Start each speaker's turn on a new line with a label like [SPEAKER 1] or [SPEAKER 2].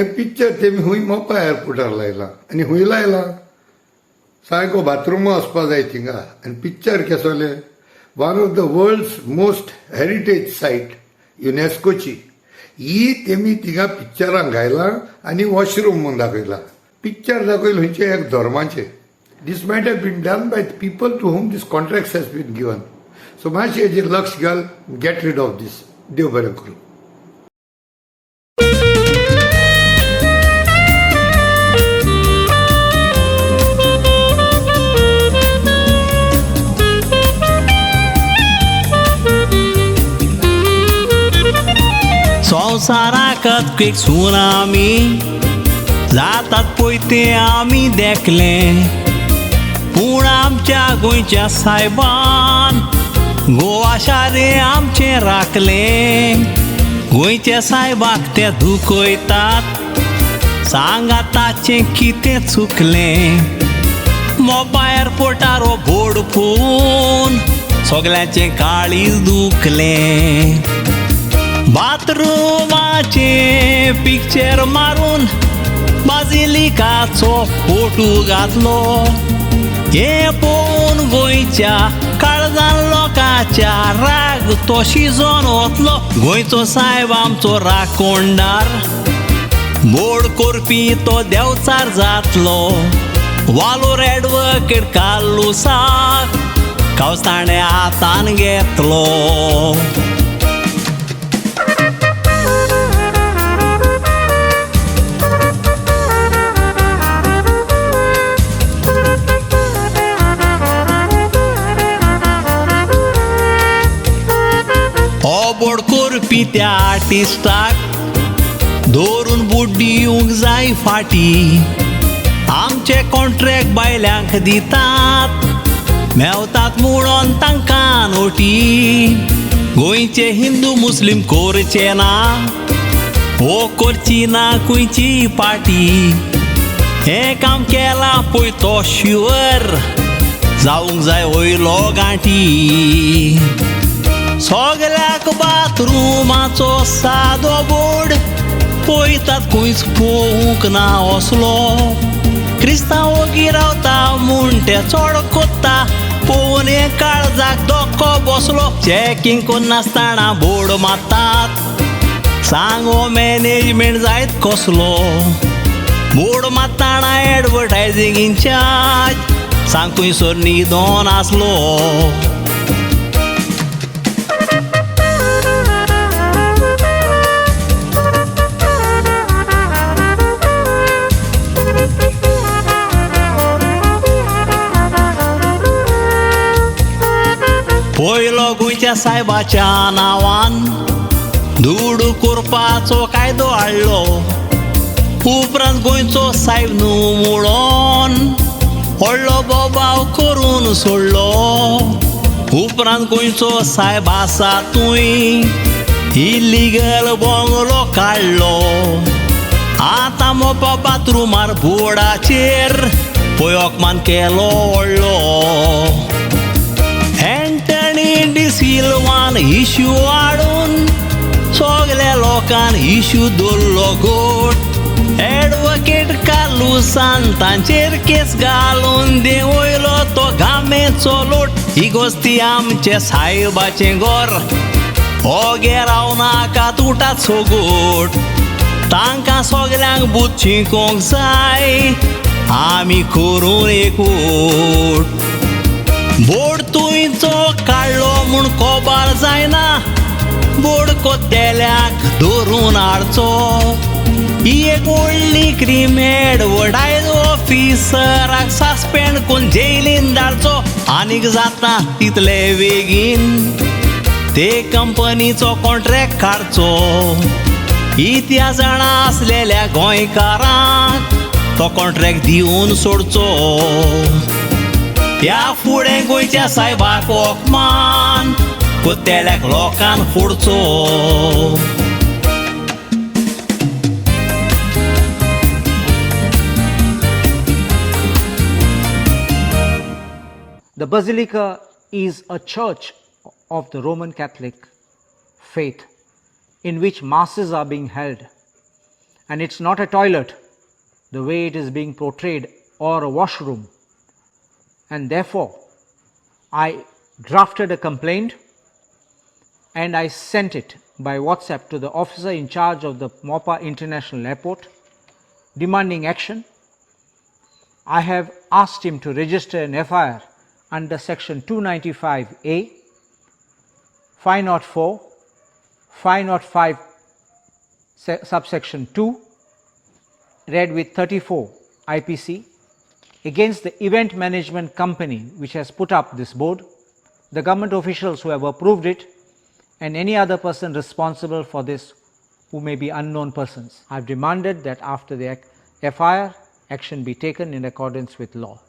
[SPEAKER 1] हें पिक्चर तेमी खूंय मोपा एअरपोर्टार लायलां आनी खूंय लायलां? सारको बाथरुमा वचपा जाय थिंगा आनी पिक्चर केसोलें? One of the world's most heritage site युनेस्कोची ही तेमी थिंगा पिक्चरां घायलां आनी वॉशरूम म्हूण दाखयलां. पिक्चर दाखयलें खंयचें? एक धर्माचें. This might have been done by people to whom this contract has been given. So मातशें हेजेर लक्ष घाल, गेट रीड ऑफ दीस. देव बरें करूं.
[SPEAKER 2] संवसाराक एक सुनामी जातात पळय तें आमी देखलें, पूण आमच्या गोंयच्या सायबान गोवा शारें आमचें राखलें. गोंयच्या सायबाक ते दुखयतात, सांगा ताचें कितें चुकलें. मोपा एअरपोर्टार हो बोर्ड पळोवन सगल्यांचें काळीज दुखलें. बाथरुमाचें पिक्चर मारून बाजिलिकाचो फोटो घातलो. हें पळोवन गोंयच्या काळजान लोकांच्या राग तो शिजोन वतलो. गोंयचो सायब आमचो राखणदार, बोर्ड करपी तो देवचार जातलो. वालोर एडवोकेट कार्लुसाक कावस ताणें हातान घेतलो. हो बोर्ड करपी त्या आर्टिस्टाक धरून बूट दिवंक जाय फाटी. आमचे कॉन्ट्रॅक्ट बायल्यांक दितात, मेवतात म्हणून तांकां नोटी. गोंयचे हिंदू मुस्लीम करचे ना, हो करची ना खंयची पार्टी. हें काम केलां पळय तो शुअर जावंक जाय वयलो गांठी. सगल्याक बाथरुमाचो सादो बोर्ड पळयतात, खंयच पळोवंक ना असलो. क्रिस्तांव ओगी रावता म्हूण ते चड कोत्ता, पळोवन हे काळजाक धक्को बसलो. चॅकिंग करनासतना बोर्ड मारतात, सांग हो मॅनेजमेंट जायत कसलो. बोर्ड मारतना एडवर्टायजींग इनचार्ज सांग खंयसर न्हिदोन आसलो. पयलो गोंयच्या सायबाच्या नांवान दुडू करपाचो कायदो हाडलो. उपरांत गोंयचो सायब न्हू म्हणून व्हडलो बोबाव करून सोडलो. उपरांत गोंयचो सायब आसा तूंय इलिगल बंगलो काडलो. आतां मोपा बाथरुमार बोर्डाचेर पळय अपमान केलो व्हडलो. एंटनी डिसिल्वान इश्यू हाडून सगल्या लोकान इश्यू दवरलो गोट. एडवोकेट कार्लुसान तांचेर केस घालून देंवयलो तो गामेचो लोट. ही गोस्ती आमचे सायबाचें घर, ओगे रावनाका तुटात सोगोट. तांकां सगल्यांक बूत शिकोवंक जाय, आमी करून एकवट. बोर्ड तुंयचो काडलो म्हूण कोबार जायना, बोर्ड कोत्तेल्याक धरून हाडचो. ही एक व्हडली क्रीम एडवर्टायज ऑफिसराक सस्पेंड करून जेलीन धाडचो. आनीक जाता तितले बेगीन ते कंपनीचो कॉन्ट्रॅक्ट काडचो. इतिहास जाणा आसलेल्या गोंयकारांक तो कॉन्ट्रॅक्ट दिवन सोडचो. ह्या फुडें गोंयच्या सायबाक अपमान कोत्तेल्याक लोकान फोडचो.
[SPEAKER 3] The Basilica is a church of the Roman Catholic faith in which masses are being held. And it's not a toilet the way it is being portrayed, or a washroom. And therefore, I drafted a complaint and I sent it by WhatsApp to the officer in charge of the Mopa International Airport, demanding action. I have asked him to register an FIR under section 295A, 504, 505, subsection 2, read with 34 IPC, against the event management company which has put up this board, the government officials who have approved it, and any other person responsible for this who may be unknown persons. I have demanded that after the FIR, action be taken in accordance with law.